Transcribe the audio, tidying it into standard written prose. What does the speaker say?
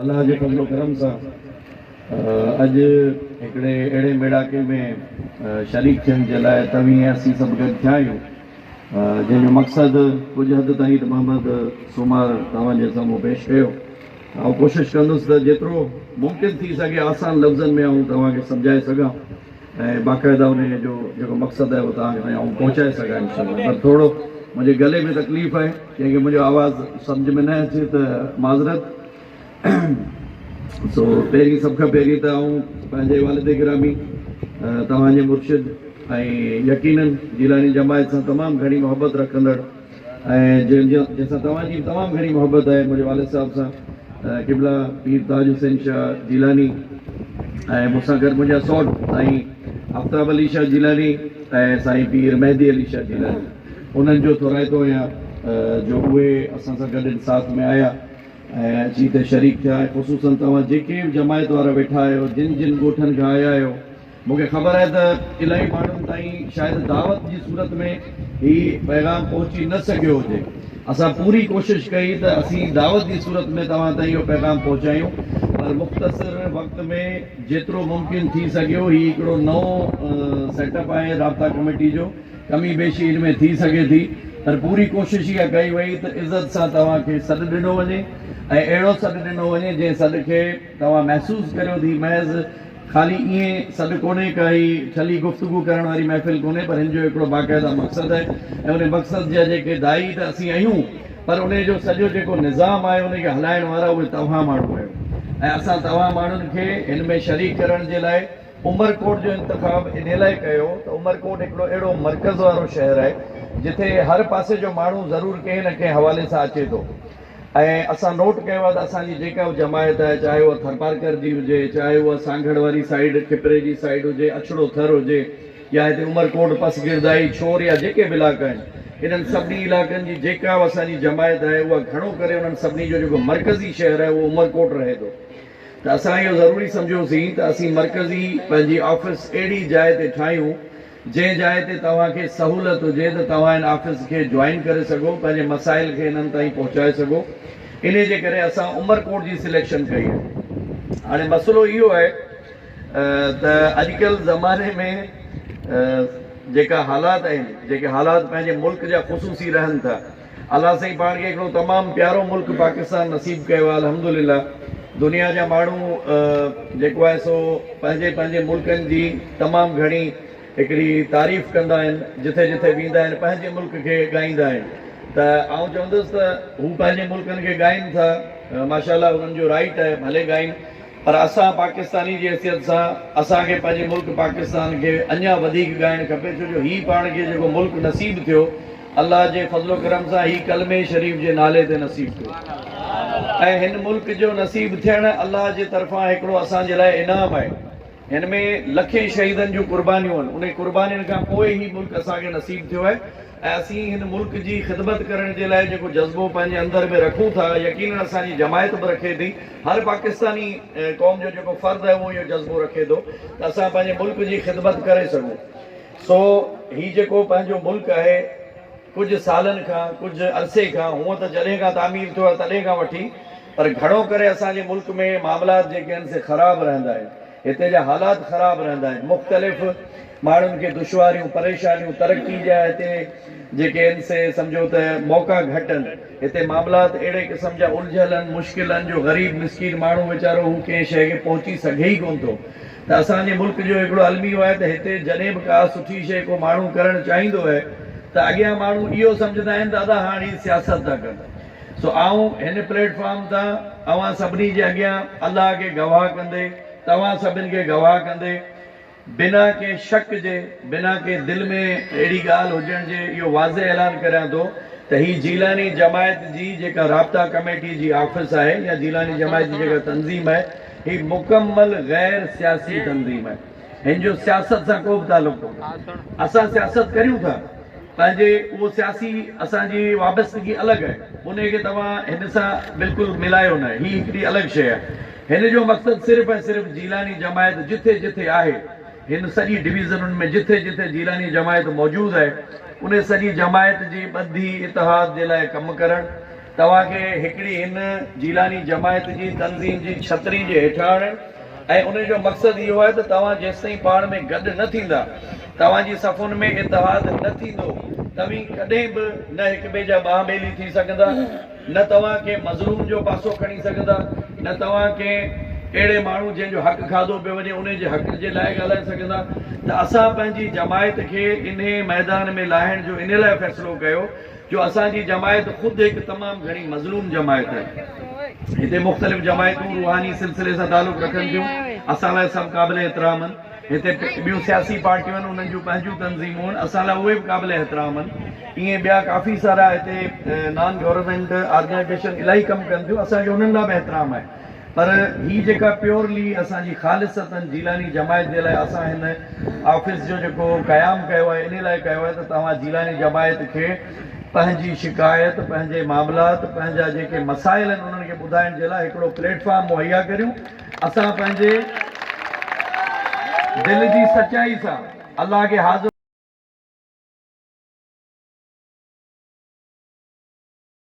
الله جي فضل و ڪرم سان اڄ هڪڙي اهڙي ميڙاڪي ۾ شريڪ ٿيڻ جي لاء توهين ۽ اسين سڀ گڏ ٿيا آهيون، جنهن جو مقصد ڪجهه حد تائين ته محمد سومار توهان جي سامهون پيش ڪيو. آئون ڪوشش ڪندس ته جيترو ممڪن ٿي سگهي آسان لفظن ۾ آئون توهان کي سمجهائي سگهان ۽ باقاعده انهيء جو جيڪو مقصد آهي اهو توهان تائين آئون پهچائي سگهان انشاء الله. پر ٿورو منهنجي گلي ۾ تڪليف آهي، ڪنهن کي منهنجو آواز سمجهه ۾ نه اچي ته معذرت. سو پهرين سڀ کان پهرين ته آئون پنهنجي والد گرامي، توهان جي مرشد ۽ يقينن جيلاني جماعت سان تمام گهڻي محبت رکندڙ ۽ جنهن سان توهان جي به تمام گهڻي محبت آهي، منهنجي والد صاحب سان، قبله پير تاج حسين شاهه جيلاني، ۽ مون سان گڏ منهنجا سئوٽ سائين آفتاب علي شاهه جيلاني ۽ سائين پير مهدي علي شاهه جيلاني، انهن جو ٿورائتو آهيان جو اهي اسان سان گڏ ساٿ ۾ آيا ۽ اچي هتي شريڪ ٿيا. ۽ خصوصاً توهان جيڪي به جماعت وارا ويٺا آهيو، جن جن ڳوٺن کان آيا آهيو، مون کي خبر آهي ته الاهي ماڻهن تائين شايد دعوت جي صورت ۾ هي پيغام پهچي نه سگهيو هجي. اسان پوري ڪوشش ڪئي ته اسين دعوت جي صورت ۾ توهان تائين اهو پيغام پهچايون، پر مختصر وقت ۾ جيترو ممڪن ٿي سگهيو. هي هڪڙو نئون سيٽ اپ آهي رابطا ڪميٽي جو، ڪمي بيشي ان ۾ ٿي سگهي ٿي، پر پوري ڪوشش اها ڪئي وئي ته عزت سان توهان کي سڏ ڏنو وڃي ۽ اهڙو سڏ ڏنو وڃي جنهن سڏ کي توهان محسوس ڪريو ته هي محض خالي ائين سڏ ڪونهي، ڪا هي ٺلهي گفتگو ڪرڻ واري محفل ڪونهي، پر هن جو هڪڙو باقاعده مقصد آهي ۽ ان مقصد جا جيڪي داعي ته اسين آهيون، پر انهي جو سڄو جيڪو نظام آهي ان کي هلائڻ وارا اهي توهان ماڻهو آهيو ۽ اسان توهان ماڻهن کي هن ۾ شريڪ ڪرڻ جي لاء عمرڪوٽ جو انتخاب انهي لاء ڪيو ته عمرڪوٽ هڪڙو اهڙو مرڪز وارو شهر آهي جتي هر پاسي جو ماڻهو ضرور ڪنهن نه ڪنهن حوالي سان اچي ٿو ۽ اسان نوٽ ڪيو آهي ته اسان جي جيڪا به جماعت آهي، چاهي اها ٿرپارڪر جي هجي، چاهي اها سانگهڙ واري سائيڊ، کپري جي سائيڊ هجي، اڇڙو ٿر هجي يا هتي عمرڪوٽ، پسگردائي، ڇور يا جيڪي به علائقا آهن، انهن سڀني علائقن جي جيڪا به اسان جي جماعت آهي اها گهڻو ڪري انهن سڀني جو جيڪو مرڪزي شهر آهي اهو عمرڪوٽ رهي ٿو ته اسان اهو ضروري سمجهيوسين ته اسين مرڪزي پنهنجي آفيس اهڙي جاء تي ٺاهيون جنهن جاء تي توهان کي سهولت هجي ته توهان ان آفيس کي جوائن ڪري سگهو، پنهنجي مسائل کي انهن تائين پهچائي سگهو. انهي جي ڪري اسان عمرڪوٽ جي سليڪشن ڪئي آهي. هاڻي مسئلو اهو آهي ته اڄڪلهه زماني ۾ جيڪا حالات آهن، جيڪي حالات پنهنجي ملڪ جا خصوصي رهن ٿا، الله سائين پاڻ کي هڪڙو تمام پيارو ملڪ پاڪستان نصيب ڪيو آهي، الحمدلله دنيا جا ماڻهو جيڪو آهي سو پنهنجي پنهنجي ملڪن جي تمام گهڻي هڪڙي تعريف ڪندا آهن، جٿي جٿي ويندا آهن پنهنجي ملڪ کي ڳائيندا آهن ته آئون چوندس ته هو پنهنجي ملڪن کي ڳائين ٿا، ماشاء الله انهن جو رائيٽ آهي ڀلي ڳائين، پر اسان پاڪستاني جي حيثيت سان اسان کي پنهنجي ملڪ پاڪستان کي اڃا وڌيڪ ڳائڻ کپي، ڇو جو هي پاڻ کي جيڪو ملڪ نصيب ٿيو الله جي فضل و ڪرم سان هي ڪلمي شريف جي نالي تي نصيب ٿيو ۽ هن ملڪ جو نصيب ٿيڻ الله جي طرفان هڪڙو اسان جي لاء انعام آهي. هن ۾ لکين شهيدن جون قربانيون آهن، انهي قربانين کان پوء هي ملڪ اسان کي نصيب ٿيو آهي ۽ اسين هن ملڪ جي خدمت ڪرڻ جي لاء جيڪو جذبو پنهنجي اندر ۾ رکون ٿا، يقينن اسان جي جماعت به رکي ٿي، هر پاڪستاني قوم جو جيڪو فرد آهي اهو اهو جذبو رکي ٿو ته اسان پنهنجي ملڪ جي خدمت ڪري سگهون. سو هي جيڪو پنهنجو ملڪ آهي، ڪجهه سالن کان، ڪجهه عرصي کان، هونء ته جڏهن کان تعمير ٿيو آهي تڏهن کان وٺي، پر گهڻو ڪري اسان جي ملڪ ۾ معاملات جيڪي آهن سي خراب رهندا آهن. هتي جا حالات خراب رهندا آهن. مختلف ماڻهن کي دشواريون، پريشانيون، ترقي جا هتي جيڪي آهن سي سمجهو ته موقعا گهٽ آهن. هتي معاملات اهڙي قسم جا الجهيل آهن، مشڪل آهن جو غريب مسڪين ماڻهو ويچارو هو ڪنهن شيء کي پهچي سگهي ئي ڪونه ٿو. ته اسان جي ملڪ جو هڪڙو الميو آهي ته هتي جڏهن به ڪا سٺي شيء ڪو ماڻهو ڪرڻ چاهيندو آهي ته اڳيان ماڻهو اهو سمجهندا آهن ته ادا هاڻ هي سياست ٿا ڪن. سو آئون هن پليٽ فارم تان اوهان سڀني جي اڳيان الله کي گواهه ڪندي، توهان سڀن کي گواهه ڪندي، بنا ڪنهن شڪ جي، بنا ڪنهن دل ۾ اهڙي ڳالهه هجڻ جي اهو واضح اعلان ڪريان ٿو ته هي جيلاني جماعت جي جيڪا رابطا ڪميٽي جي آفيس آهي يا جيلاني جماعت جي جيڪا تنظيم آهي هي مڪمل غير سياسي تنظيم آهي. هن جو سياست سان ڪو به تعلق ڪونهي. اسان سياست ڪريون ٿا پنهنجي اهو سياسي اسان جي وابستگي الڳ آهي انهي کي توهان هن سان بلڪل ملايو نه هي هڪڙي الڳ شيء آهي. هن جو مقصد صرف ۽ صرف جيلاني جماعت جٿي جٿي آهي هن سڄي ڊويزنن ۾ جٿي جٿي جيلاني جماعت موجود آهي انهي سڄي جماعت جي ٻڌي اتحاد جي لاء ڪم ڪرڻ. توهان کي هڪڙي هن جيلاني جماعت جي تنظيم جي ڇتري جي هيٺان آڻڻ ۽ ان جو مقصد اهو آهي ته توهان جيستائين پاڻ ۾ گڏ نه ٿيندا، توهان جي صفن ۾ اتحاد نه ٿيندو، توهين ڪڏهن به نه هڪٻئي جا ٻانهن ٻيلي ٿي سگهندا، نه توهان ڪنهن مظلوم جو پاسو کڻي سگهندا، نه توهان ڪنهن اهڙي ماڻهو جنهن جو حق کاڌو پيو وڃي انهي جي حق جي لاء ڳالهائي سگهندا ته اسان پنهنجي جماعت کي انهي ميدان ۾ لاهڻ جو انهي لاء فيصلو ڪيو جو اسان جي جماعت خود هڪ تمام گهڻي مظلوم جماعت آهي. هتي مختلف جماعتون روحاني سلسلي سان تعلق رکن ٿيون، اسان لاء سڀ قابل احترام آهن. هتي ٻيون سياسي پارٽيون آهن، انهن جون پنهنجون تنظيمون آهن، اسان لاء اهي به قابل احترام آهن. ائين ٻيا ڪافي سارا هتي نان گورنمينٽ آرگنائيزيشن الاهي ڪم ڪن ٿيون، اسان کي انهن لاء به احترام آهي. پر هي جيڪا پيورلي اسان جي خالصتاً جيلاني جماعت جي لاء اسان هن آفيس جو جيڪو قيام ڪيو آهي انهي لاء ڪيو آهي ته توهان جيلاني جماعت کي پنهنجي شڪايت پنهنجي معاملات پنهنجا جيڪي مسائل آهن انهن کي ٻڌائڻ جي لاء هڪڙو پليٽ فارم مهيا ڪريون اسان پنهنجي دل جي سچائي سان الله کي حاضر.